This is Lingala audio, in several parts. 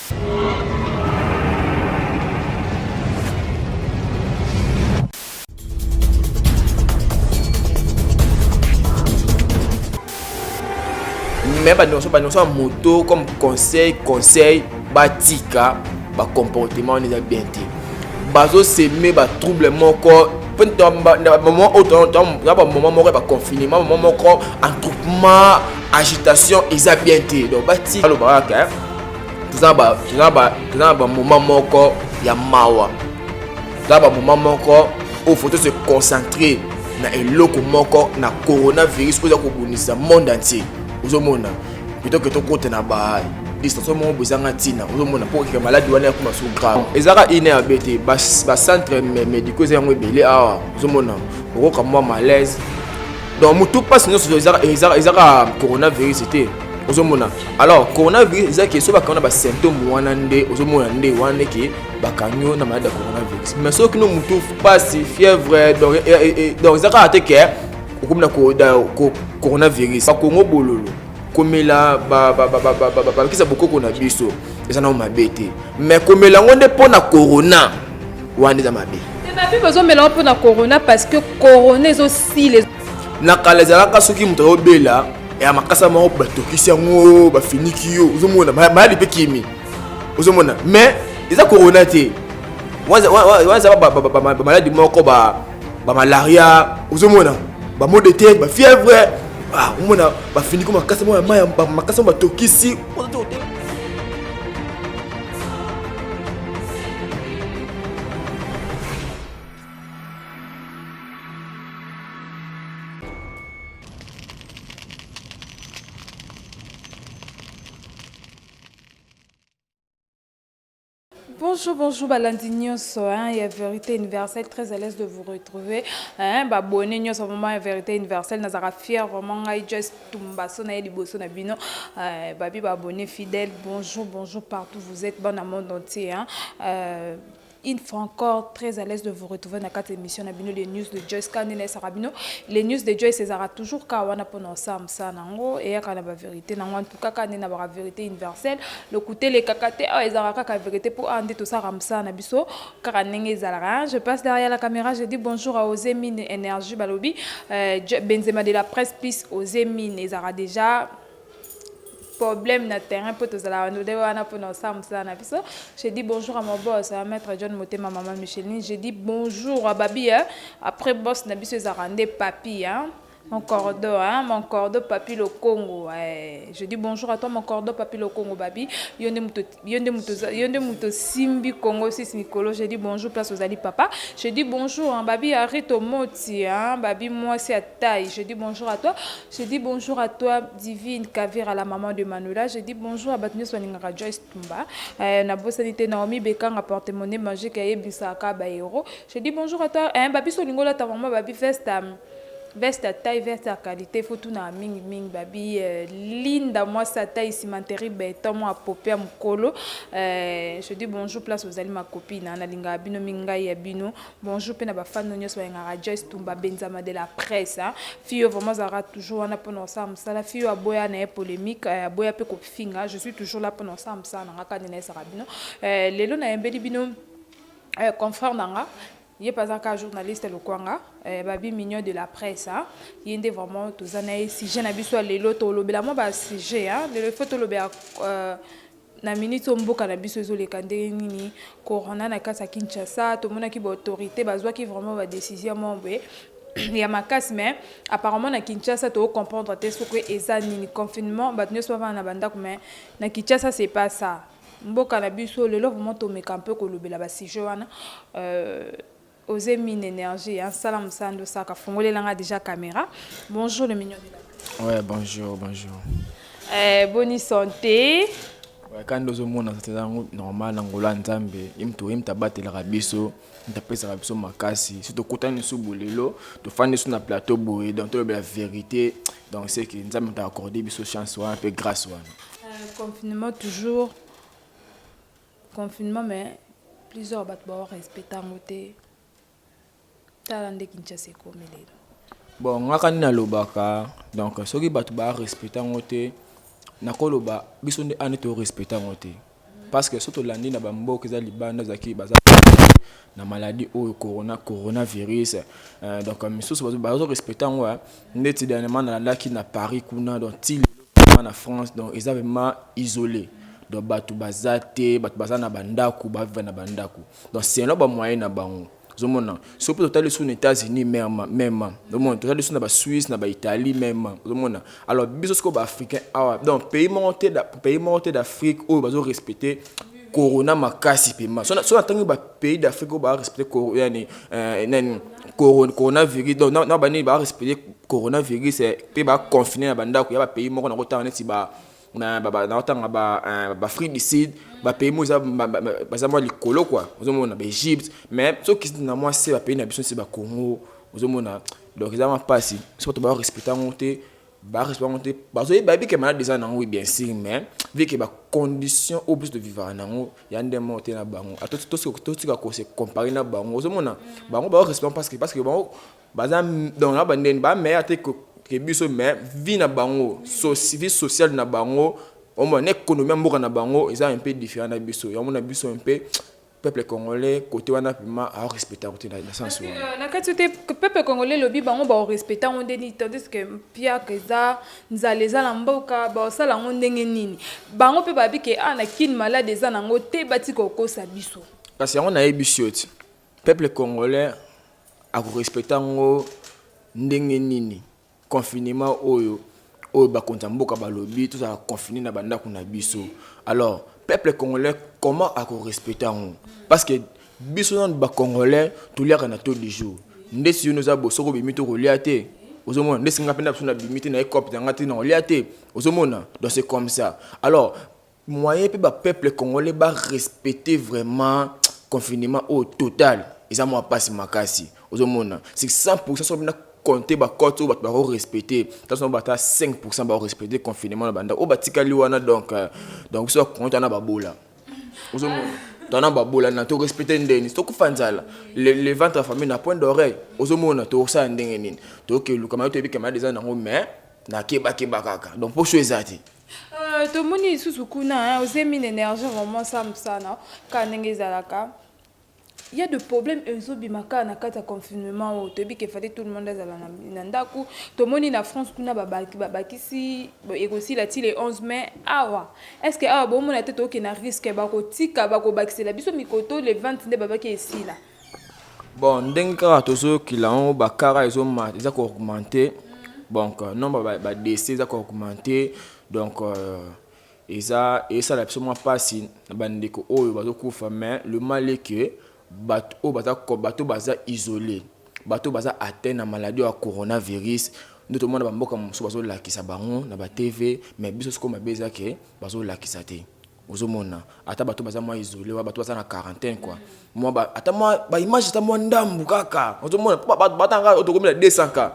Mais bandeko bandeko ya moto, comme conseil conseil batika bacomportement wana, eza bien te. Bazosemer batrouble moko moment oyo, na bamoment moko ya baconfinement, moment moko attroupement, agitation, eza bien te. Donc batika. Alobaka kaka toza na bamoment moko ya mawa, toza na bamoment moko oyo faut se concentrer na eloko moko, na coronavirus oyo eza kobundisa monde entier. Ozomona, plutôt que tokota na ba distraction moko bozanga ntina. Ozomona, mpo okeka maladi wana yakoma so grave, ezalaka INRB te. Bacentre médicaux eza yango ebele awa. Ozomona, okoka mwa malaise. Donc motu mpasi nyonso ezaka coronavirus te. Ozomona, alors coronavirus eza ke so bakangi na basymptôme wana nde ozomona, nde wana nde ke bakangi yo na maladi ya coronavirus. Mais soki no motu mpasi, fièvre, donc eza kaka te ke okomi na coronavirus. Bakongo bololo komela bakisa bokoko na biso eza nango mabe te, mais komela yango nde mpo na corona wana eza mabe. Bapi bazomela yango mpo na corona parce que corona ezosila. Na kala ezalaka soki moto azobela ya makasa moko, batokisi yango, bafiniki yo, ozomona maladi mpe kimi. Ozomona, mais eza corona te. Wana eza bamaladi moko, bamalaria, ozomona, bamaux de tête, bafièvre. Omona, bafiniki makasa moko ya mai, makasa moko batokisi. Bonjour, bonjour, balandi nyonso, hein, ya Vérité Universelle, très à l'aise de vous retrouver. Hein, abonné nyonso vraiment ya Vérité Universelle, nazara fier vraiment ngai Just Tumbaso na liboso na bino. Babi ba abonné fidèle, bonjour, bonjour partout vous êtes, bon monde entier, hein. Une fois encore, très à l'aise de vous retrouver dans cette émission na bino, les news de Joyce Kanene Sarabino. Les news de Joyce ezara toujours ka wana pona ensemble ça nango et ya na ba vérité nango. En tout cas ka na ba vérité universelle. Le côté les kakate ah ezara kaka vérité pour ande tout ça ramsa na biso kaka ndenge ezalaka. Je passe derrière la caméra, je dis bonjour à Ozemine Énergie Balobi, Benzema de la presse plus Ozemine ezara déjà problème na terrain po tozala nde wana mpona osala mosala na biso. Je dis bonjour à mon boss, à maître John Motema, maman Micheline. Je dis bonjour à babi, hein. Après boss na biso ezalaka nde papi, hein? Mon cordeau, hein, mon cordeau Papi le Congo. Ouais. Je dis bonjour à toi, mon cordeau Papi le Congo, Babi. Yonde muto Simbi Congo, sis Nicolo. Je dis bonjour, place aux Ali Papa. Je dis bonjour, hein, Babi Arito Moti, hein, Babi, moi c'est à taille. Je dis bonjour à toi. Je dis bonjour à toi, Divine Kavira, la maman de Manuela. Je dis bonjour à Batnus Waningara Joyce Tumba. Nabosani te Naomi Bekanga, porte-monnaie magique, Ayebisaka Bahéro. Je dis bonjour à toi, hein, Babi Solingola, ta maman, Babi Veste. Veste ya taille, veste ya qualité, faut tuna mingi mingi babi Linda mwasi ya taille, cimenterie béton, mwa pope ya mokolo. Je dis bonjour place ozali, ma copine, nalingaka bino mingi, ngai ya bino. Bonjour mpe na bafano nyonso balingaka Joyce Tumba Benzama de la presse, hein. Fille oyo vraiment azalaka toujours wana mpona kosala mosala. Fille oyo aboya na ye polémique, aboya mpe kofinga. Je suis toujours là mpona kosala mosala na nga kani nayesaka bino. Lelo nayembeli bino confrère na nga, ye mpe aza kaka journaliste lokwanga, babi mignon de la presse, hein. Ye nde vraiment toza na ye. Sujet na biso ya lelo, tolobela mwa basujet, hein. Lelo ifo tolobela na minute oyo mboka na biso ezoleka ndenge nini, corona na kati ya Kinshasa. Tomonaki baautorité bazwaki vraiment badécision moko boye ya makasi, mais apparemment na Kinshasa tocomprendre te soki eza nini. Confinement, bato nyonso bavanda na bandako, mais na Kinshasa c'est pas ça. Mboka na biso lelo vraiment tomeka mpe kolobela basujet wana. Osez mine énergie, hein, sala mosala nde osaka, fongolelanga déjà caméra. Bonjour le mignon de la Ouais, bonjour, bonjour. Boni santé? Ouais, quand ozomona santé yango normal na ngolo ya Nzambe. Ye moto, ye moto abatelaka biso, moto apesaka biso makasi. So tokutani so bolelo, tofandi so na plateau boye, donc tolobela vérité. Donc c'est que Nzambe moto accordé biso chance wana mpe grâce wana. Confinement toujours, confinement, mais plusieurs bato baorespecte yango te. Tala nde Kinshasa ekomi lelo. Bon, ngaka nini nalobaka, donc soki bato barespecte yango te, nakoloba biso nde ane torespecte yango te. Parce que so tolandi na bamboka eza libanda, ezalaki baza na maladie oyo coronavirus, donc misusu bazorespecte yango. Ndeti dernièrement nalandaki na Paris kuna, donc ti lelo na France, donc eza vraiment isolé. Donc bato baza te, bato baza na bandako, bavivre na bandako, donc selon bamoyen na bango. Ozomona, so mpe totali so na États-Unis même, ozomona, totali so na baSuisse, na baItalie même, ozomona. Alors biso sikoyo baAfricain awa, donc pays moko te d'Afrique oyo bazorespecte corona makasi pema. So natangi bapays d'Afrique oyo barespecte yani nani, coronavirus, donc na banini barespecte coronavirus mpe baconfine na bandako ya bapays moko, nakotanga neti ba naotanga baAfrique du Sud, bapays mo eza baza mwa likolo quoi. Ozomona baEgypte, mais soki na mwa se bapays na biso nsi baCongo, ozomona, donc eza mwa mpasi. So bato barespecte yango te, barespecte yango te. Bazoyeba, bayebi ke malade eza nango, bien sûr, mais vu que bacondition oyo biso tovivaka nango ya nde moko te na bango, totika kose comparer na bango. Ozomona, bango barespecte parce que bango baza, donc na bandeni bameilleur te ke biso, mais vie na bango, vie sociale na bango, omona, na économie ya mboka na bango eza un peu différent na biso. Yango na biso un peu peuple congolais côté wana vraiment aorespecte yango te na sens wana. Na kati te, peuple congolais elobi bango baorespecte yango ndeni, tandis que mpiaka eza, nzala eza na mboka, baosala yango ndenge nini? Bango mpe babi ke a na Kine malade eza nango te, batika kokosa biso. Kasi yango nayebi yo ti peuple congolais akorespecte yango ndenge nini? Confinement oyo bakonzi ya mboka balobi tozala confine na bandako na biso, alors peuple congolais comment akorespecte yango? Parce que biso nanu bacongolais toliaka na taux du jour. Ndesi yo noza bo, soki obimi to kolia te. Ozomona, ndesi nga mpe na biso nabimi te na ekope na nga te, na kolia te. Ozomona, donc c'est comme ça. Alors moyen mpe bapeuple congolais barespecte vraiment confinement oyo total eza mwa mpasi makasi. Ozomona, c'est 100, soki bina compter bacote oyo bato bakorespecte, taso bata 5 bakorespecte confinement na bandako oyo batikali wana. Donc biso bakongo twana babola, ozomona, twana babola na torespecte ndeni? Tokufa nzala, le ventre affamé n'a point d'oreille. Ozomona, tokosala ndenge nini? Tokeluka mayo, toyebi ke malade eza nango, mais nakebakeba kaka, donc poso eza te. Tomoni lisusu kuna ozemi na énergie vraiment samsana kaka ndenge ezalaka. Il y a de problèmes ezobima kaka na kati ya confinement oyo. Toyebi ke fallait tout le monde azala na ndako. Tomoni na France kuna babakisi, ekosila ti le 11 mai. Awa, est ce que awa bomona te tokokende na risque bakotika, bakobakisela biso mikoto le 20 nde babaki esila? Bon, ndenge kaka tozokila yango, bakara eza koaugmente, donc nombre badécès eza koaugmente. Donc eza esala biso mwa mpasi na bandeko oyo bazokufa. Mais le mal est que bato oyo baza, bato baza isolé, bato baza atteint na maladie ya coronavirus, nde tomona bamboka mosusu bazolakisa bango na baTV, mais biso sikoyo mabe eza ke bazolakisa te. Ozomona, ata bato baza mwa isolé wa, bato baza na quarantaine quoi, mwa ata mwa baimage, ata mwa ndambu kaka. Ozomona, batanga tokomi na 200 ka.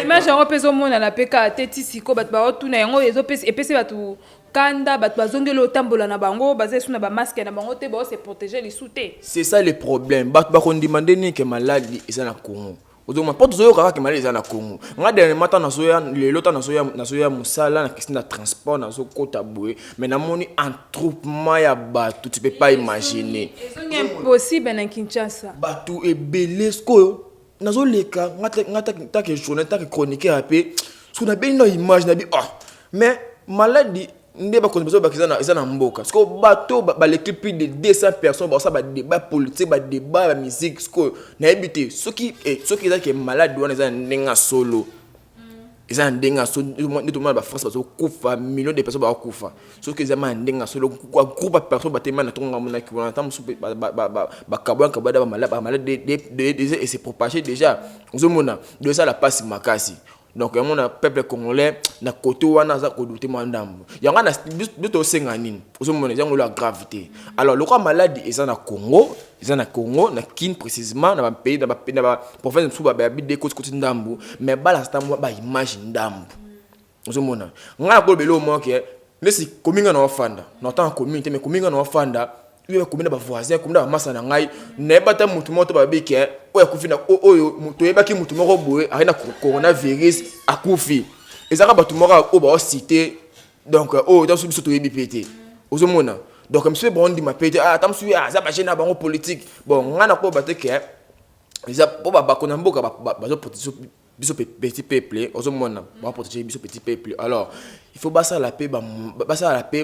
Image yango mpe ezomonana mpe kaka te. Ti sikoyo bato baotuna yango, epesi bato kanda. Bato bazongeli otambola na bango, baza esu na bamasque na bango te, baose protéger lisu te. C'est ça le problème. Bato bakondima nde nini ke maladi eza na Congo? Ozomona, mpo tozoyoka kaka maladi eza na Congo. Nga dernièrement, ta nazoya lelo, ta nazoya mosala na question na transport, nazokota boye, mais namoni attroupement ya bato, tu peux pas imaginer. Ezongi impossible na Kinshasa. Bato ebele. Sikoyo nazoleka nga take journée, take chroniqueur mpe, soki nabengi na image nabi, oh, mais maladi nde bakonzi bazobaka eza na mboka. Sikoyo bato baleki plus de 200 personnes, bakosala badébat politique, badébat ya musique. Sikoyo nayebi te soki eza ke maladi wana eza na ndenge ya solo, eza na ndenge ya solo nde tomona baFrance bazokufa, million de personnes bakokufa. Soki eza ma na ndenge ya solo, groupe ya personnes batema na ntongo ngamonaki wana, ta mosusu bakabwana kabwana, bamalade ese propagé déjà. Ozomona, do esala mpasi makasi. Donc yango na peuple congolais na côté wana aza kodouter mwa ndambo. Yango na biso tosenga nini? Ozomona, eza ngolo ya gravité. Alors lokola maladi eza na Congo, eza na Congo, na Kine précisément, na bapays, na baprovince mosusu bayabi de koti ndambu, mais balasa ta mwa baimage ndambu. Ozomona, ngai nakoloba eloko moko ke nesi komi nga na wafanda na otanga commune te, mais komi nga na wafanda oyo komi na bavoisin, komi na bamasa na ngai, nayeba ta motu moko to babi ke oyo akufi na oyo toyebaki, motu moko boye aye na coronavirus akufi. Ezalaka bato moko oyo baocite, donc oyo taso biso toyebi mpe te. Ozomona, Donc mosusu mpe baondima mpe te. Ata mosusu aza bajeune na bango politique. Bon, ngai nakoyeba te ke eza mpo bakonzi ya mboka bazoprotéger biso petit peuple. Ozomona, baprotéger biso petit peuple. Alors il faut basala mpe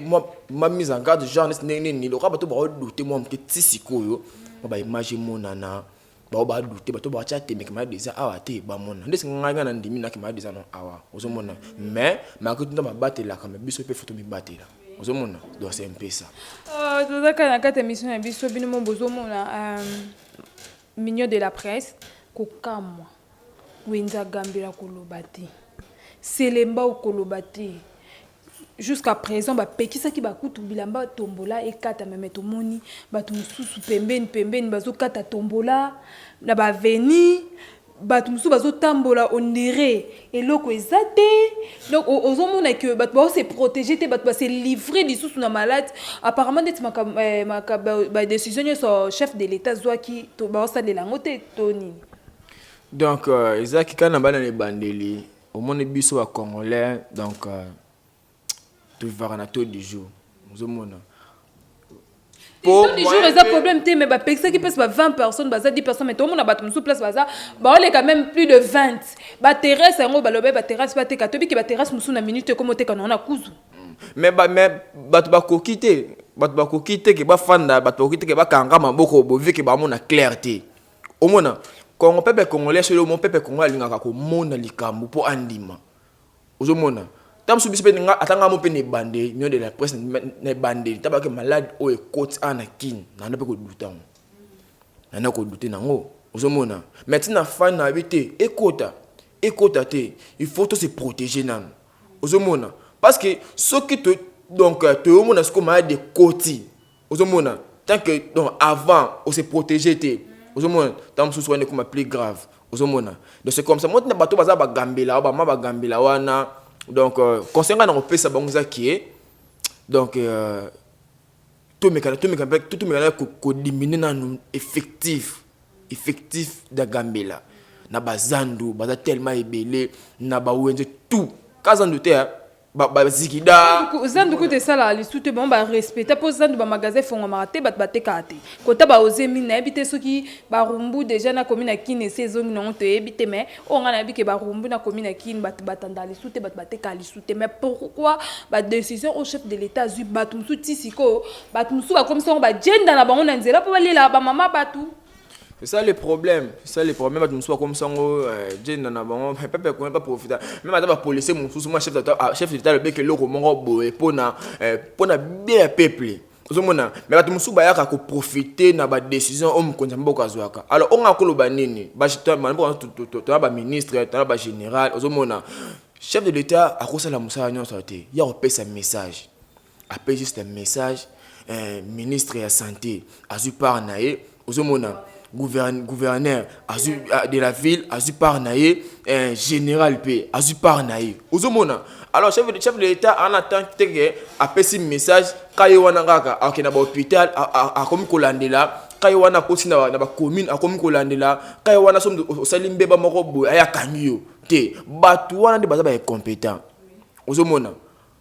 mwa mise en garde, genre neti ndenge nini lokola bato baodouter mwa moke. Ti sikoyo mwa baimage emonana, bao badouter, bato batya temeke malade eza awa te. Bamona nde singa ngai na ndimi naki malade eza no awa. Ozomona, mais malgré tout babatelaka, mais biso mpe faut tomibatela. Ozomona, donc c'est un peu ça. Toza kaka na kati ya mission na biso. Bino mo bozomona, mignon de la presse, kokamwa wenze agambela koloba te, selemba okoloba te. Jusqu'à présent bapekisaki bakutu bilamba tombola ekata meme. Tomoni bato mosusu pembeni pembeni bazokata tombola na baveni, bato mosusu bazotambola ondire eloko eza te. Donc ozomona ke bato baose protéger te, bato base livrer lisusu na malade. Apparemment ndeti badécision nyonso chef de l'État azwaki, baosalela yango te to nini? Donc ezalaki kaka na bana na ebandeli. Omoni, biso bacongolais, donc tovivaka na taux du jour. Ozomona. Taux du jour eza problème te, mais bapekisaki mpesi ba 20 personnes, baza 10 personnes, mais tomona bato mosusu place baza baoleka même plus de 20. Baterrasse yango, balobi baterrasse bateka. Tobiki baterrasse mosusu na minute ekoma oteka nango na kuzu. Mais bato bakoki te, bato bakoki te ke bafanda, bato bakoki te ke bakanga maboko bovi ke bamona clair te. Omona, Congo, peuple congolais, soki omo peuple congolais alingaka komona likambo mpo andima. Ozomona, ta mosusu biso mpe, ata nga mo mpe na ebandeli, union de la presse, na ebandeli ta bake malade oyo ekoti awa na Kini, nanda mpe kodouter yango, nanda kodouter nango. Ozomona, mais ntina fani na yebi te ekota, ekota te. Il faut to se protéger nano. Ozomona, parce que soki to, donc toyomona sikoyo malade ekoti, ozomona, tant que donc avant ose protéger te, ozomona, ntango mosusu wana ekoma plus grave. Ozomona, donc c'est comme ça. Mo tina bato baza bagambela, bama bagambela wana. Donc conseil ngai na kopesa bango eza kie, donc tomekana kodiminuer nanu effectif ya gambela na bazandu. Baza tellement ebele na bawenze, tout ka zandu te, bazikida. Zandu kutu esalaka lisu te. Bango barespecte mpo zandu bamagasin efongwamaka te, bato batekaka te. Kota baoze mingi, nayebi te soki Barumbu déjà nakomi na Kini esi ezongi nango, toyebi te. Mais oyo ngai nayebi ke Barumbu nakomi na Kini, bato batandaka lisu te, bato batekaka lisu te. Mais pourquoi badécision oyo chef de l'État azwi, bato mosusu ti sikoyo, bato mosusu bakomisi yango bajenda na bango na nzela mpo balelaka bamama bato? C'est ça le problème. C'est ça le problème. Bato mosusu bakomisa yango jenda na bango. Peuple congolais pas profiter. Même ata bapolicier mosusu, mwa chef d'état alobeki eloko moko boye mpona bien ya peuple. Ozomona, mais bato mosusu bayaka koprofiter na badécision oyo mokonzi ya mboka azwaka. Alors onga koloba nini? Toza baministre, toza bagénéral. Ozomona, chef de l'État akosala mosala nyonso te. Ya kopesa message, ape juste message. Ministre ya santé azwi part na ye. Ozomona, gouverneur azwi de la ville azwi part na ye, général mpe azwi part na ye. Ozomona, alors chef de l'État en attend te ke apesi message ka ye wana kaka akende na bahôpital, akomi kolandela ka ye wana, akosi na bacommune, akomi kolandela ka ye wana. Soki osali mbeba moko boye, aye akangi yo te. Bato wana nde baza baincompétent. Ozomona,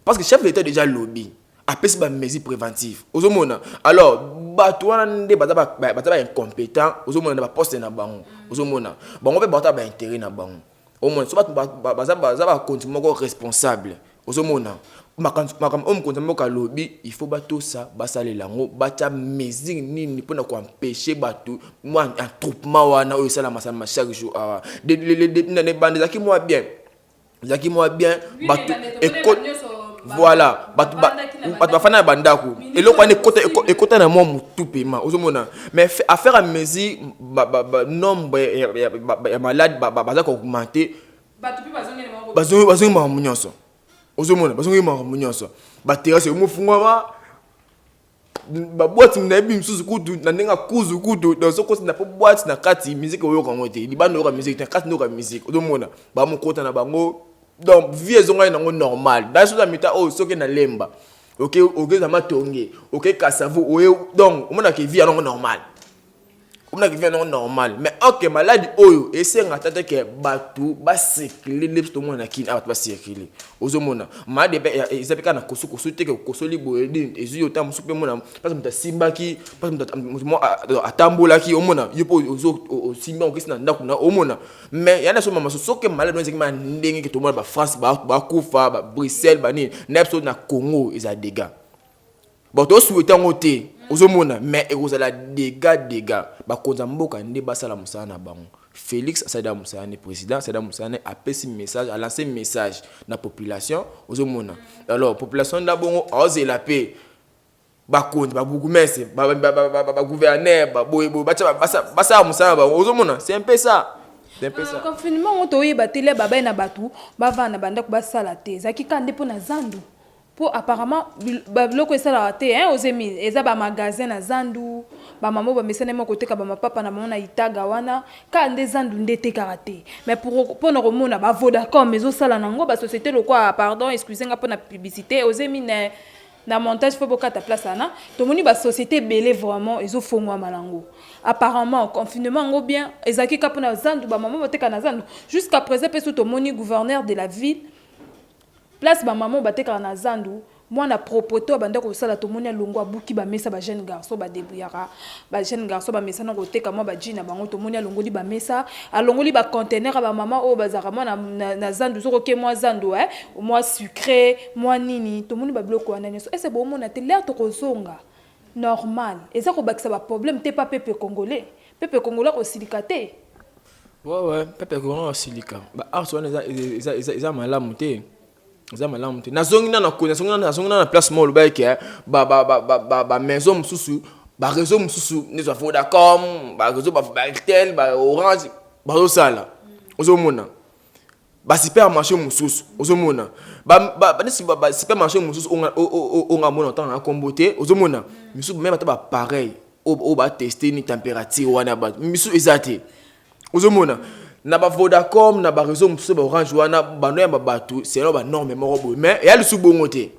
parce que chef de l'État déjà lobi, apesi bamesure préventive. Ozomona, alors bato wana nde baza baincompétent. Ozomona, na baposte na bango, ozomona, bango mpe baota baintérêt na bango. Omona, so bato baza bakonzi moko responsable. Ozomona, makambo oyo mokonzi ya mboka alobi, il faut batosa, basalela yango, batya mesure nini mpona koempêcher bato mwa attroupement wana oyo esalama chaque jour awa. Na ebanda ezalaki mwa bien, ezalaki mwa bien. Bato, voilà, bato bafanda na bandako, eloko wana ekota na mwa motu pema. Ozomona, mais à faire à mesure nombre ya malade baza koaugmenter, bazongi makambo nyonso. Ozomona, bazongi makambo nyonso, baterrasse emofungwama, baboîte nayebi mosusu kutu na ndenge akuzu kutu. Donc soki na po boîte na kati, musique oyoka yango te, libanda oyoka musique te, na kati ndoyoka musique. Ozomona, bamokota na bango. Donc vie ezongai nango normal. Da soki na mita oyo, soki na Lemba, oke, okeza Matonge, oke Kasavu, oye, donc omonaka vie yango normal. Omonaki vie nango normal. Mais ok, maladi oyo esenga tata ke bato bacircule nde biso tomona na Kini, bato bacircule. Ozomona maladi eza mpe kaka na kosukosu te, ke okosoli boye ezwi yo. Ta mosusu mpe mona mpasi, moto asimbaki mpasi, moto atambolaki, omona yo mpe osimbi okesi na ndako na omona. Mais ya na so mama, soki maladi wana ezalaki ma ndenge ke tomona baFrance bakufa, baBruxelles, banini, na biso na Congo eza dégâts. Bon, tosouhaite yango te, ozomona, mais ekozala dégâts. Bakonzi ya mboka nde basala mosala na bango. Félix asalida mosala ne, président asalida mosala ne, apesi message, alance message na population, ozomona. Alors population nda bongo aozela mpe bakonzi, babourgmestre, bagouverneur, baboyeboye, basala mosala na bango, ozomona. C'est un peu ça, c'est un peu ça. Confinement ngo toyeba te, le babai na bato bavanda na bandako basala te, ezalaki kaka nde mpo na zandu, mpo apparemment babiloko esalaka te, hein, ozemi eza bamagasin na zandu, bamama oyo bamesana moko koteka bamapapa na bango na itaga wana, kaka nde zandu nde etekaka te. Mais mpona komona baVodacom ezosala nango, basociété lokwa, pardon, excuse nga mpona publicité, ozemi na montage fo bokata place wana, tomoni basociété ebele vraiment ezofongwama nango. Apparemment confinement yango bien ezalaki kaka mpona zandu, bamama bateka na zandu. Jusqu'à présent mpe so tomoni gouverneur de la ville, place bamama batekaka na zandu, mwana propreté oyo banda kosala, tomoni alongo, abuki bamesa. Bajeune garçon badébrouillaka, bajeune garçon bamesana koteka mwa baji na bango, tomoni alongoli bamesa, alongoli baconteneur ya bamama oyo bazalaka mwa na zandu. Soki oke mwa zandu, mwa sucré, mwa nini, tomoni babiloko wana nyonso. Ese bomona te l'heure tokozonga normal, eza kobakisa baproblème te pa peuple congolais? Peuple congolais akosilika te? Ouais, peuple congolais akosilika. Baart wana eza malamu te, eza malamu te. Nazongi na place moko, olobaki ke bamaison mosusu, baréseau mosusu neti baVodacom, baréseau baAirtel, baOrange bazosala, ozomona basupermarché mosusu, ozomona neti basupermarché mosusu onga mona otanga na nkombo te, ozomona misusu même ata bapareil oyo bateste ni température wana ya bato, misusu eza te. Ozomona na baVodacom, na baréseau mosusu, baOrange wana, bando ya bato selon banorme moko boye, mais eya lisu bongo te.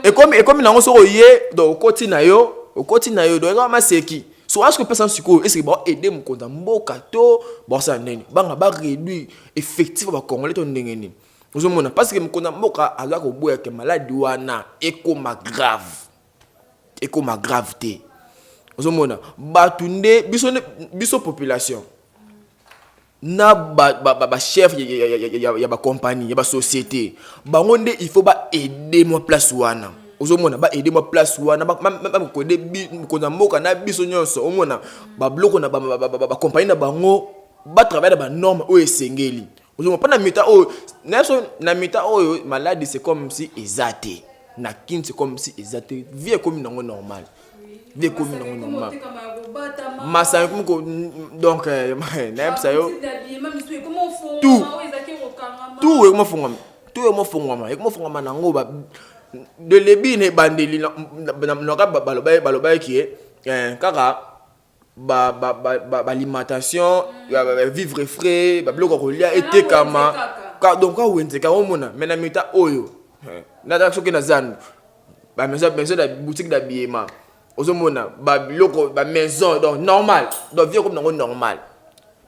Ekomi nango soki oye, donc okoti na yo, okoti na yo, donc ekoma maseki. So asoki opesa sikoyo, eseke baoaide mokonzi ya mboka to baosala ndeni banga baréduire effectif ya bacongolais to ndenge nini? Ozomona, parce que mokonzi ya mboka aza koboyake maladi wana ekoma grave, ekoma grave te. Ozomona bato nde biso, nde biso population na bachef ya bacompagnie, ya basociété, bango nde il faut baaider mwa place wana. Ozomona, baaider mwa place wana, bakoaider mokonzi ya mboka na biso nyonso. Omona babiloko na bacompagnie na bango, batravaille na banorme oyo esengeli. Ozomona, mpo na mita oyo na biso, na mita oyo maladi, c'est comme si eza te na Kini, c'est comme si eza te. Vie ekomi nango normal, vie ekomi nango normal, masanga ekomi ko, donc nayebisa yo, tout ekomofungwama, tout emofungwama, ekomofungwama nango de lebi na ebandeli naka balobaki kaka baalimentation, vivre frais, babiloko ya kolia etekama, donc awenze kaka omona. Mais na mita oyo, nata soki na zandu, bamaison, maison ya boutique d'habillement, ozomona babiloko, bamaison, donc normal, donc vie ekomi nango normal.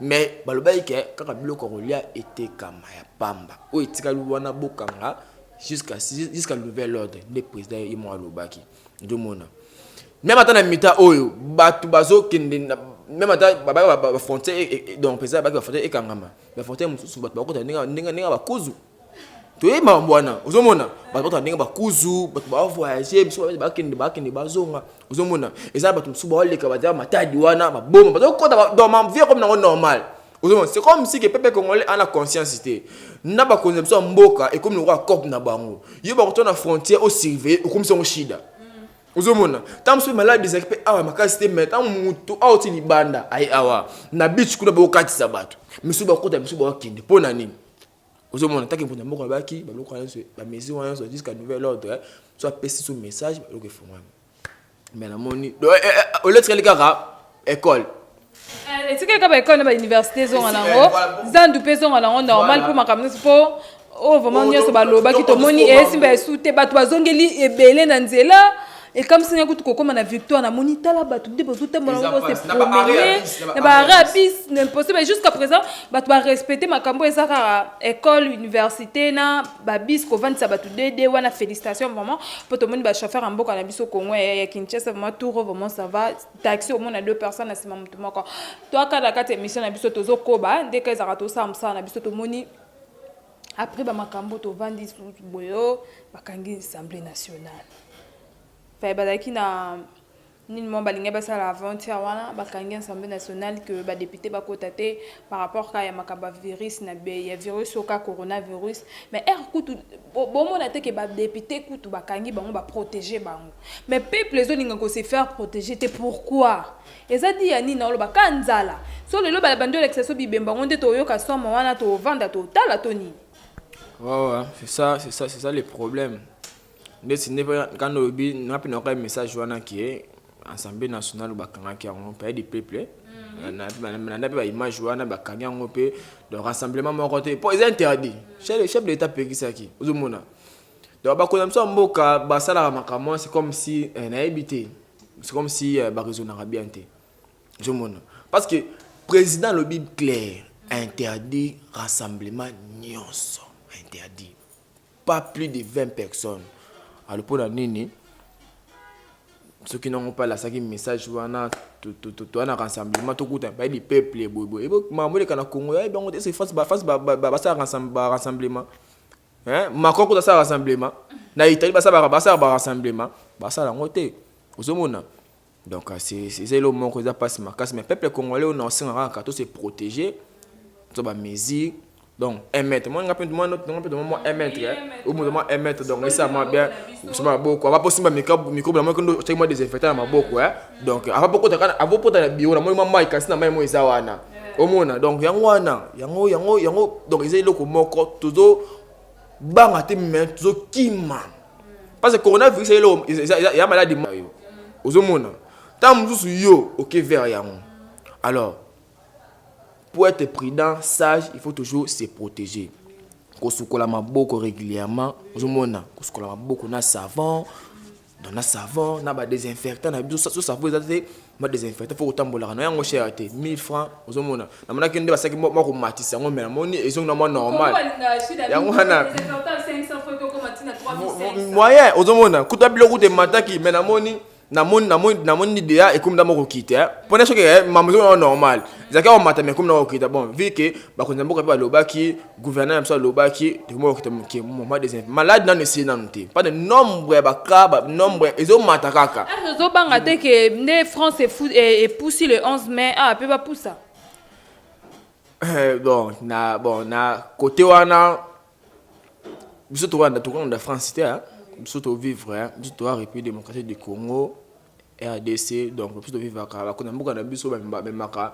Mais balobaki ke kaka biloko ya kolia etekama ya pamba, oyo etikali wana bokanga jusqu'à nouvel ordre, nde président ye moko alobaki. Nzomona même ata na mita oyo bato bazokende, même ata babaki bafrontière, donc président abaki bafrontière ekangama, bafrontière mosusu bato bakota ndenge bakuzu, toyebi makambo wana. Ozomona bato bakota ndenge bakuzu, bato bavoyage, biso bakende bazonga. Ozomona eza bato mosusu baoleka, baza Matadi wana, baboma, bazokota, donc vie comme nango normal. Ozomona, c'est comme si ke peuple congolais ana conscience te na bakonzi na biso ya mboka. Ekomi lokola cope na bango, yo bakota na frontière, osurveille, okomisi yango shida. Ozomona ntango mosusu maladi ezalaki mpe awa makasi te, mais ntango motu awa oti libanda aye awa na beach kuna, bakokatisa bato misusu bakota, misusu bakokende, mpo na nini? Ozomona taki mponda mboka babaki babiloko wana nyonso, bamesure wana nyonso jusqu'à nouvel ordre. So apesi so message, biloko efungwami, mais namoni oletikali kaka école. Etikali kaka baécole na bauniversité ezonga nango, zandu mpe ezonga nango normal, mpo makambo nyonso, mpo oyo vraiment nyonso balobaki, tomoni esimba esu te, bato bazongeli ebele na nzela. Ekamwisi ngai kutu kokóma na Victoire, namoni, tala bato nde bazotambola. Eza ngo pasi. se Na ba arrêt ya promener bus, na ba na ba arrêt arrêt ya ya bus, impossible. Jusqu'à présent bato barespecte makambo eza kaka école, université na babus, kovandisa bato dede wana. Félicitation vraiment, mpo tomoni bachauffeur ya mboka na biso Congo ya Kinshasa, vraiment tour, vraiment ça va. Taxi omona deux personnes na nsima motu moko. Toaka na kati ya émission na biso, tozokoba ndenge ezalaka, tosala mosala na biso. Tomoni après bamakambo, tovandi boyo, bakangi Assemblée nationale. Fa bazalaki na nini mo balingi basala avant-hier wana, bakangi Assemblée nationale que badéputé bakota te par rapport ka ya makambo ya virus na ya virus oyo ka coronavirus. Mais ere kutu bomona te ke badéputé kutu bakangi bango, baprotege bango, mais peuple ezolinga kose faire protéger te. Pourquoi? Eza di ya nini? Naoloba ka nzala so lelo bandi olakisa so bibemba yango nde toyoka somo wana, tovanda totala to nini? Ouais, c'est ça, c'est ça, c'est ça le problème. Ndeti nde mpe quand olobi nga mpe nayoka message wana ke Assemblée nationale bakangaki yango, palais du peuple nanda mpe baimage wana, bakangi yango mpe. Donc rassemblement moko te, mpo eza interdit, chef de l'État apekisaki. Ozomona, donc bakonzi biso ya mboka basalaka makambo wana, c'est comme si nayebi te, c'est comme si baraisonnaka bien te. Ozomona, parce que président alobi clair, interdit rassemblement nyonso, interdit pas plus de 20 personnes. Alors mpona nini soki nango mpe alasaki message wana, toya na rassemblement, tokuta bayebi peuple boyeboye, makambo eleka na Congo, yayebi yango te. Ese France basala barassemblement? Macron kuta asala rassemblement na Italie, basala barassemblement, basala yango te. Ozomona, donc eza eloko moko eza mpasi makasi. Mais peuple congolais oyo na osengaka kaka to se protéger, to bamesure, donc 1 mètre. Moi nga mpe moi nga mpe mwa 1 mètre ou mwa 1 mètre, donc esa mwa bien osima maboko ava posimba microbe na moi, kendo otiaki mwa désinfectant na maboko. Donc ava pokota kana, ava pota na bureau na moi mwa mai, kasi na mai mo eza wana omona. Donc yango wana, yango donc eza eloko moko tozo banga te, mais tozokima, parce que coronavirus eloko ya maladi yo ozomona ntango mosusu yo oke vers yango. Alors pour être prudent, sage, il faut toujours se protéger, kosukola maboko régulièrement. Ozomona, kosukola maboko na savon, donc na savon na badésinfectant na biso. So savon eza te, ma désinfectant fo kotambolaka na yango, cher te, 1000 francs. Ozomona, namonaki nde basalaki mwa komatisa yango, mais namoni ezongi na mwa normal yango wana moyen. Ozomona kuta biloko kuta emataki, mais namoni deya ekomi nda moko kokita, mpona soki mambo ezongi normal, ezalaki komata, mais ekomi na kokita. Bon, vu que bakonzi ya mboka mpe balobaki, gouverneur na biso alobaki ekomi kokita moke, mwa désinfectant. Maladi nano esili nanu te, pas de nombre ya bacas, nombre ezomata kaka. Ozobanga te ke nde France epusi le 11 mai, ah mpe bapusa? Bon, na côté wana, biso tokolanda France te. Biso tovivre, biso toa République démocratique du Congo, RDC. Donc biso tovivaka, bakonzi ya mboka na biso bamemaka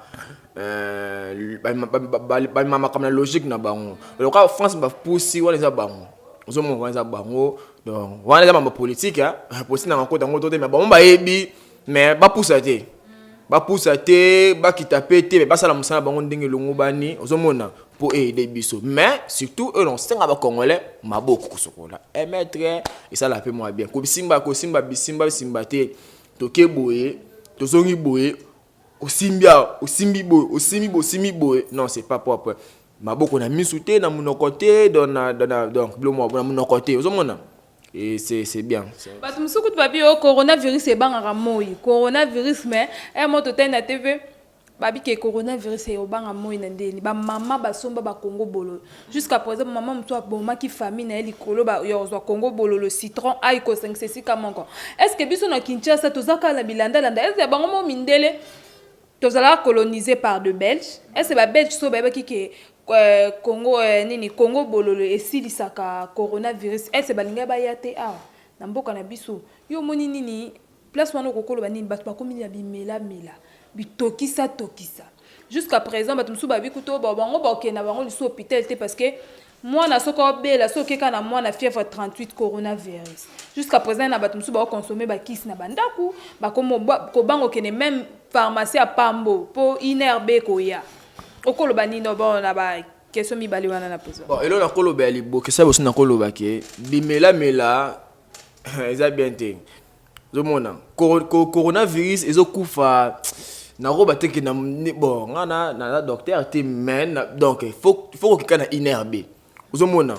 bamemaka na logique na bango. Lokola France bapusi wana, eza bango, ozomona, wana eza bango. Donc wana eza mambo politique, politique nanga kota yango to te, mais bango bayebi. Mais bapusa te, bapusa te, bakita pe te, mais basala mosala bango ndenge elongo bani. Ozomona, mpo eaider biso. Mais surtout oyo naosenga bacongolais, maboko kosokola, 1 mètre esala mpe mwa bien, kosimba kosimba bisimba bisimba te. Toke boye, tozongi boye, osimbi awa, osimbi boye, osimbi boye, osimbi boye, non, c'est pas propre. Maboko na misu te, na monoko te, donc biloko moko na monoko te. Ozomona, et c'est bien. Bato mosusu kutu babi oyo coronavirus ebangaka moi, coronavirus. Mais ere mo totali na TV, babi ke coronavirus eyobanga moi na ndeni. Bamama basomba bakongo bololo jusqu'à présent, mama mosusu abomaki famille na ye likolo ya kozwa kongo bololo, citron, ai kosangisa esika moko. Est ce que biso na Kinshasa toza kaka na bilandalanda? Est ce bango mo mindele, tozalaka colonisé par de Belge, est ce que babelge so bayebaki ke Congo nini, Congo bololo esilisaka coronavirus, est ce balingai baya te awa na mboka na biso? Yo omoni nini place wana? Okokoloba nini? Bato bakomi na bimelamela, bitokisa tokisa. Jusqu'à présent bato mosusu babi kutu bango bakokende na bango lisusu hôpital te, parce que mwana soki obela, soki okeka na mwana fièvre 38, coronavirus. Jusqu'à présent na bato mosusu baokonsome bakisi na bandako, bakomi kobanga okende même pharmacie ya pambo mpo INRB ekoya. Okoloba nini bon na baquestion mibale wana na posa? Bon, eloko nakoloba ya liboke esa boso, nakoloba ke bimelamela eza bien te. Ozomona coronavirus ezokufa, nakoba te ke bon, nga na docteur te, mais donc il faut kokeka na INRB. Ozomona,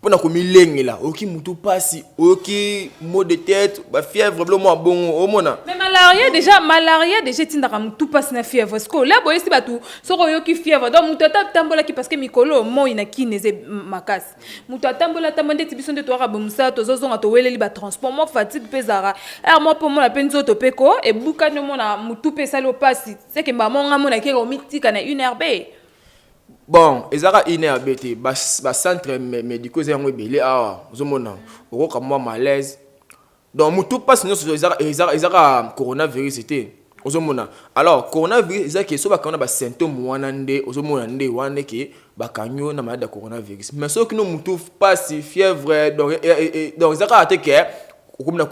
mpona komilengela, oyoki mutu mpasi, oyoki maux de tête, bafièvre, bilo mwa bongo, omona. Mais malaria déjà, malaria déjà etindaka mutu mpasi na fièvre. Parce que olia boyesi bato, soki oyoki fièvre, donc moto ata atambolaki, parce que mikolo moi na kini eza makasi, moto atambola atambola, ndeti biso nde toyaka bomosala, tozozonga, toweleli batransport, mwa fatigue mpe ezalaka ere mwa, mpo omona mpe nzoto mpe ko ebukani, omona motu mpe esali opasi seke mbamo nga mona keka omitika na INRB. Bon, ezalaka INRB te, bacentre médicaux eza yango ebele awa. Ozomona, okoka mwa malaise, donc motu mpasi nyonso ezaka coronavirus te. Ozomona, alors coronavirus eza ke so bakangi na basymptôme wana nde ozomona, nde wana nde ke bakangi yo na maladi ya coronavirus. Mais soki no motu mpasi, fièvre, donc eza kaka te ke okomi na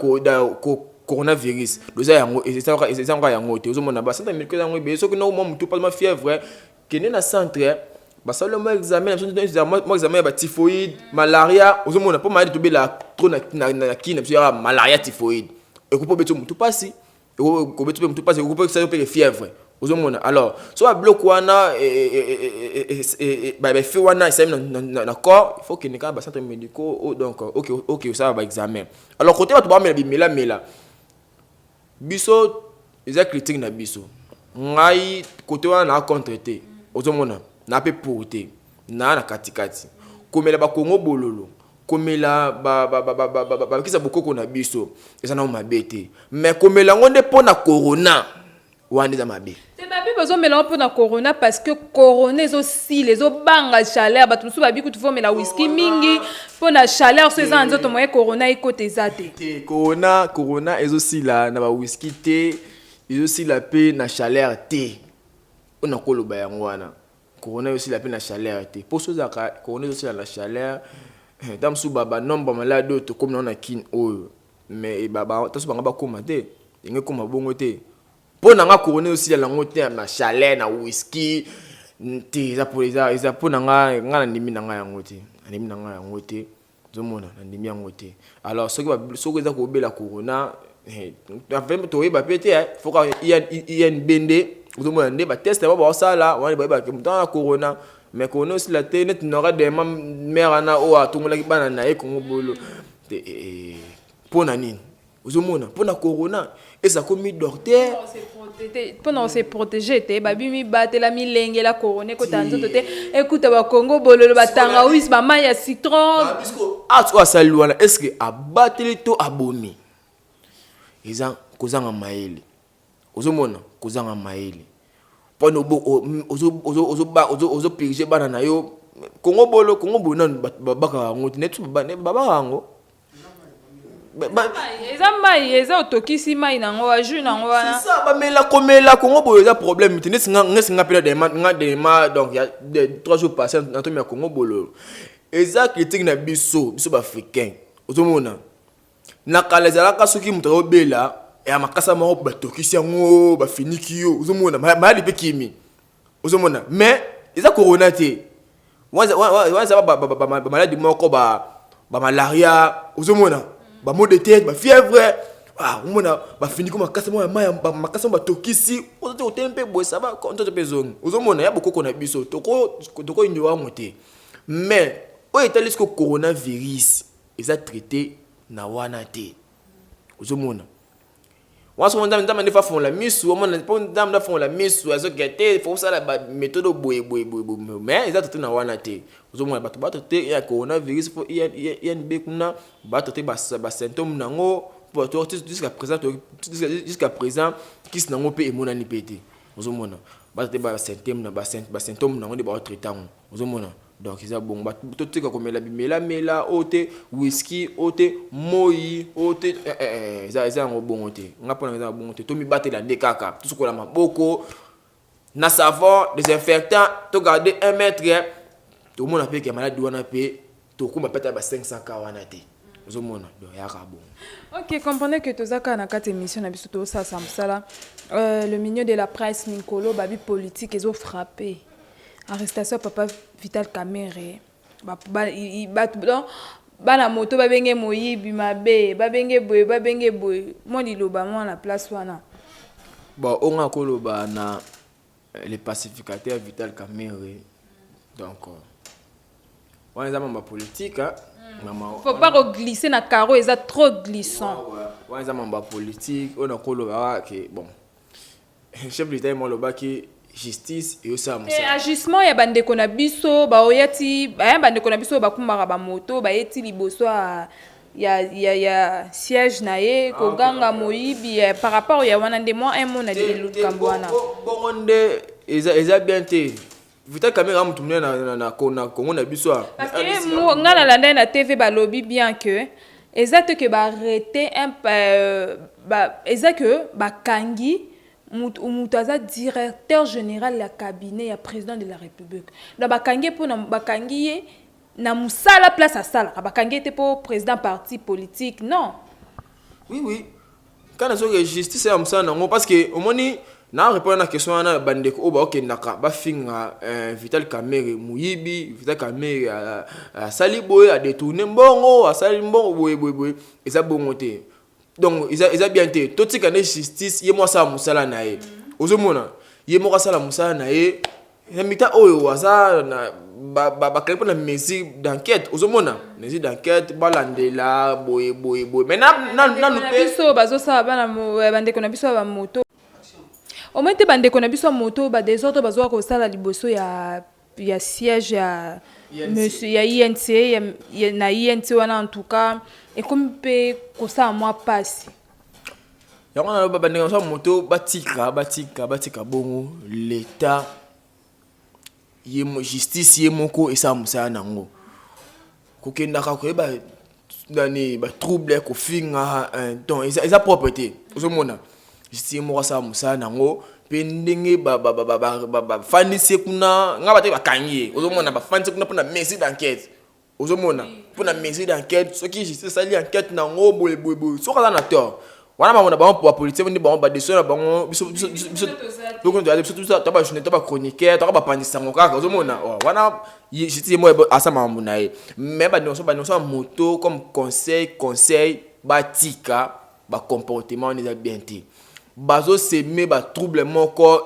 coronavirus. Eza yango, eza kaka yango te. Ozomona, bacentre médicaux eza yango ebele. Soki no mwa motu mpasi, mwa fièvre, kende na centre, basali mwa examen na biso, mwa examen ya batyphoïde, malaria. Ozomona, mpo maladi tobela trop na kini na biso yaka malaria, typhoïde. Ekoki mpo beti motu mpasi, ekobeti mpe motu mpasi, ekoki mpe mpe fièvre. Ozomona, alors so babiloko wana, baeffet wana esalemi na corps, il faut kende kaka bacentre médicaux, donc oke osala baexamen. Alors côté bato bamela bimelamela, biso eza critique na biso. Ngai côté wana naa contre te, ozomona, naa mpe pour te, naa na katikati. Komela bakongo bololo, komela bakisa bokoko na biso eza nango mabe te, mais komela yango nde mpo na corona wana eza mabe. Te, babi bazomela ngo mpona corona, parce que corona ezosila, ezobanga chaleur. Bato mosusu babi kutu fomela whisky mingi mpona chaleur so eza na nzoto, moye corona ekota eza te. Te, corona ezosila na bawhisky te, ezosila mpe na chaleur te. Oyo nakoloba yango wana, corona ezosila mpe na chaleur te. Mpo so ozalaka corona ezosila na chaleur, ta mosusu banombre malade oyo tokómi nango na kine oyo, mais taso bango bakóma te, ndenge ekóma bongo te. Mpo na nga, corona ezosila nango te na chaleur, na whisky te. Eza mpo na nga, nga nandimi na ngai yango te, nandimi na ngai yango te. Ozomona, nandimi yango te. Alors soki eza kobela corona, toyeba mpe te, faut ka INB nde ozomona nde batest yango baosala wana, bayebaka moto wana corona. Mais corona osila te neti nora dema mare wana oyo atongolaki bana na ye kongo bolo te. Mpo na nini? Ozomona, mpo na corona eza komi docteur. Mpona kose protéger te, babi mibatela, milengela, corona ekota nzoto te, ekuta bakongo bololo, batangawisi, bamai ya citron. Art oyo asali wana, est ce que abateli to abomi? Eza kozanga mayele. Ozomona, kozanga mayele, mpona ozopurge bana na yo kongo bolo. Kongo bolo nanu babakaka yango te, neti babakaka yango. Eza mai, eza otokisi mai nango, jus nango wana. C'est ça, bamela, komela kongo boyo eza problème te. Neti nga mpena nga dema, donc ya 3 jours passé natomi ya kongo bololo. Eza critique na biso, biso baafricain. Ozomona, na kala ezalaka soki moto azobela ya makasa moko, batokisi yango, bafiniki yo, ozomona, maladi mpe kimi. Ozomona, mais eza corona te, wana eza bamaladi moko, bamalaria, ozomona, bamaux de tête, bafièvre. Omona, bafiniki makasa moko ya mai, makasa moko batokisi, oza te, otemi mpe boye, saba nzoto mpe ezongi. Ozomona, ya bokoko na biso, tokoyindoka yango te. Mais oyo etali siko coronavirus, eza traité na wana te. Ozomona wana, soki Nzambe nde afongola misu, omona, mpo Nzambe afongola misu, azokia te, faut osala baméthode boye boye boye boye, mais eza traité na wana te. Ozomona, bato batraité ya coronavirus, faut INB kuna batraité basymptôme nango. Jusqu'à présent kisi nango mpe emonani mpe te. Ozomona, batraité basymptôme nango nde baotraité yango. Ozomona, donc eza bongo. Totika komela bimelamela oyo te, whisky oyo te, moi oyo te, eza yango bongo te. Nga mpona eza bongo te. Tomibatela nde kaka, tosukola maboko na savon désinfectant, togarde 1 mètre. Tomona mpe ke maladi wana mpe tokóma mpe ata ba 500 ka wana te. Ozomona, donc eyaka bongo. Ok, comprenez que toza kaka na kati émission na biso, tozosalasa mosala. Le milieu de la presse, mikolo babi politique ezofrappe, arrestation ya papa Vital Kamerhe, bato donc Bana moto babenge moyibi mabe, babenge boye, babenge boye. Mwa liloba mwa na place wana. Bon, oyo nga koloba na le pacificateur Vital Kamerhe, donc wana eza mambo ya politique. Faut pas koglisser na carreau, eza trop glissant. Wana eza mambo ya politique. Oyo nakoloba ke bon, chef de l'État ye mo alobaki justice eyosala mosala. Agissement ya bandeko na biso baoya ti bandeko na biso oyo bakumbaka bamoto, baye ti liboso ya siège na ye koganga moyibi par rapport ya wana nde mwa un mot na likambo wana. Bongo nde eza bien te. Vital Kamerhe motu monene na Congo na biso. Parce que nga nalanda ye na TV, balobi bien que eza te ke baarrêter, eza ke bakangi mutu aza directeur général ya cabinet ya président de la République. Donc bakangi ye mpona bakangi ye na mosala place asalaka, bakangi ye te mpo président parti politique, non. Oui, kana soki justice ya mosala nango, parce que omoni na répondre na question wana, bandeko oyo baokendaka bafinga Vital Kamerhe moyibi, Vital Kamerhe asali boye, adétourner mbongo, asali mbongo boye boye boye, eza bongo te. Donc eza bien te. Totika nde justice ye moko asala mosala na ye. Ozomona, ye moko asala mosala na ye na mita oyo aza na bakangi mpona mesure d'enquête. Ozomona, mesure d'enquête, balandela boye boye boye, mais nanu mpe Biso bazosala bana bandeko na biso ya bamoto, omoi te, bandeko na biso ya moto, badésordre bazwaka kosala liboso ya siège ya monsieur ya INC na INC wana, en tout cas ekomi mpe kosala mwa mpasi. Yango naloba, bandeko na biso ya moto batika, batika, batika bongo. L'état ye, justice ye moko esala mosala nango. Kokendaka koyeba nani, batrouble, kofinga, donc eza propre te. Ozomona, justice ye moko asala mosala nango. Mpe ndenge bafandisi ye kuna, nga bate bakangi ye, ozomona, bafandisi ye kuna mpona mesure d'enquête. Ozomona, mpona mesure d'enquête, soki justice asali enquête nango boye boye boye, soki aza na tort wana, bango na bango bapoliticien nde bango badécision na bango. Biso to bajournée to bachroniqueur toka bapandisango kaka. Ozomona, wana justice ye moko asala makambo na ye. Mais bandeko ya moto, comme conseil, batika bacomportement wana, eza bien te. Bazosemer batrouble moko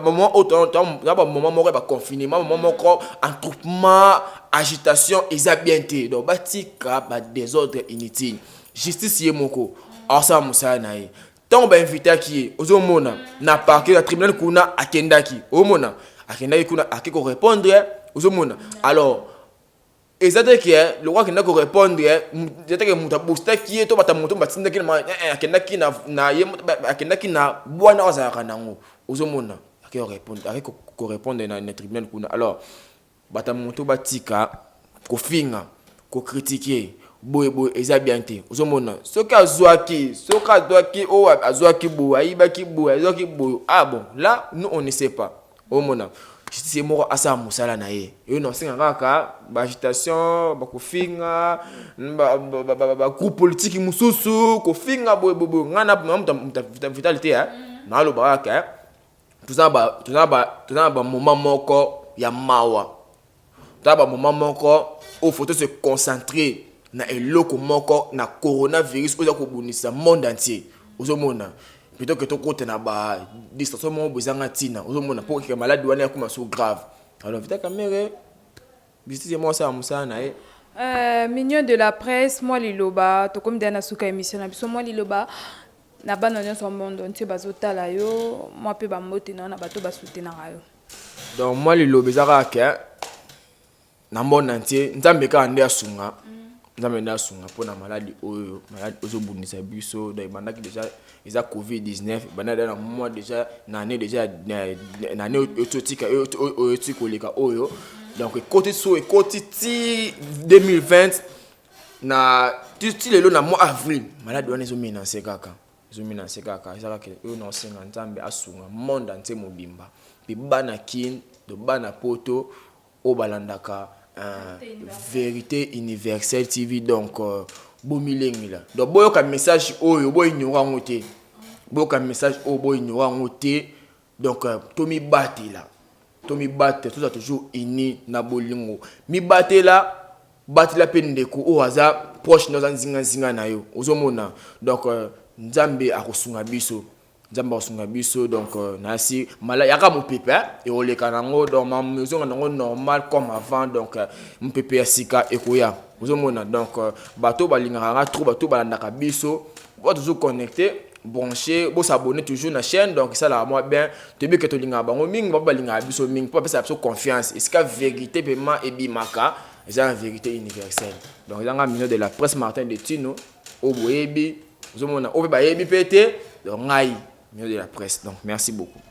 moment oyo, na bamoment moko ya baconfinement, moment moko attroupement, agitation, eza bien te. Donc batika badésordre inutile. Justice ye moko asala mosala na ye. Ntango bainvitaki ye, ozomona, na parquet ya tribunal kuna, akendaki, ozomona, akendaki kuna, ake korépondre. Ozomona, alors eza te ke lokwa akendaki korépondre, eza te ke moto abostaki ye to bato moto batindaki. Akendaki na ye, akendaki na bwana oyo azalaka nango. Ozomona, ake korépondre na tribunal kuna. Alors bato moto batika kofinga, kocritiquer boye boye, eza bien te. Ozomona, soki azwaki oyo azwaki boye, ayibaki boye, azwaki boye, ah bon, là nous on ne sait pas. Omona, justice moko asala mosala na ye. Oyo na osenga kaka baagitation, bakofinga bagroupe politique mosusu, kofinga boye boye boye, ngai na moto Vital te. Naaloba kaka toza na bamoment moko ya mawa, toza bamoment moko oyo faut se concentrer na eloko moko, na coronavirus oyo eza kobundisa monde entier. Ozomona, plutôt que tokota na badistraction moko boye ezanga ntina. Ozomona, mpo keka maladi wana yakoma so grave. Alors Vital Kamerhe, justice ye moko asala mosala na ye. Mignon de la presse, mwa liloba, tokomi deya na suka émission na biso. Mwa liloba na bana nyonso monde entier bazotala yo, mwa mpe bambote na yo na bato basoutenaka yo. Donc mwa liloba eza kaka ke na monde entier, Nzambe kaka nde asunga, Nzambe nde asunga mpona maladi oyo, maladi ozobundisa biso. Donc ebandaki déjà, eza COVID 19, ebandaki déjà na mois, déjà na année, déjà na année oyo totika, oyo eti koleka oyo. Donc ekoti so, ekoti ti 2020 na ti lelo na mois avril. Maladi wana ezomenacer kaka, ezomenacer kaka. Eza kaka oyo na osenga Nzambe asunga monde entier mobimba, mpe bana Kine to bana Poto oyo balandaka Vérité Universelle TV. Donc bomilengela, donc boyoka message oyo, boignore yango te. Boyoka message oyo, boignore yango te. Donc tomibatela, tomibatela, toza toujours uni na bolingo. Mibatela. Batela mpe ndeko oyo aza proche na aza nzinganzinga na yo. Ozomona, donc Nzambe akosunga biso, Nzambe akosunga biso. Donc nasi mala yaka mopepe ekoleka nango, donc makambo ezonga nango normal comme avant. Donc mopepe ya sika ekoya. Ozomona, donc bato balingaka nga trop, bato balandaka biso, bo toujours connecté, branché, bosabonner toujours na chaîne. Donc esalaka mwa bien. Toyebi ke tolingaka bango mingi, bango balingaka biso mingi, mpo bapesaka biso confiance. Esika vérité pema ebimaka eza na Vérité Universelle. Donc eza nga, Mino de la Presse, Martin de Tino, oyo boyebi. Ozomona, oyo mpe bayebi mpe te. Donc ngai, Mino de la Presse. Donc merci beaucoup.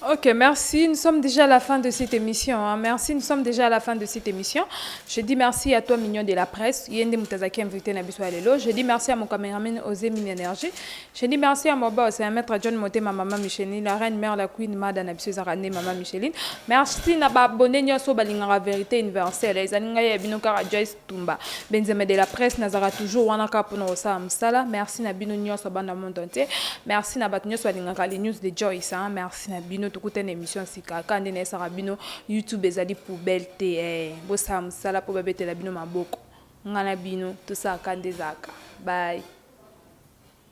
Ok, merci. Nous sommes déjà à la fin de cette émission, hein. Merci, nous sommes déjà à la fin de cette émission. Je dis merci à toi, Mignon de la Presse. Yende Moutazaki invité na biso lelo. Je dis merci à mon caméraman Osé Mine Énergie. Je dis merci à mon boss, à Maître John Moté, ma maman Micheline, la reine mère, la queen Mada na biso Zarane, maman Micheline. Merci na ba abonné nyonso balingaka Vérité Universelle. Ezali ngai ya bino kaka Joyce Tumba. Benzema de la Presse nazaka toujours wana kaka mpona kosala mosala. Merci na bino nyonso banda monde entier. Merci na bato nyonso balingaka les news de Joyce, hein. Merci na bino. Tokutana émission sika kaka nde nayesaka bino, YouTube ezali poubelle te. Bosala mosala mpo babetela bino maboko. Nga na bino tosalaka nde ezalaka. Bye.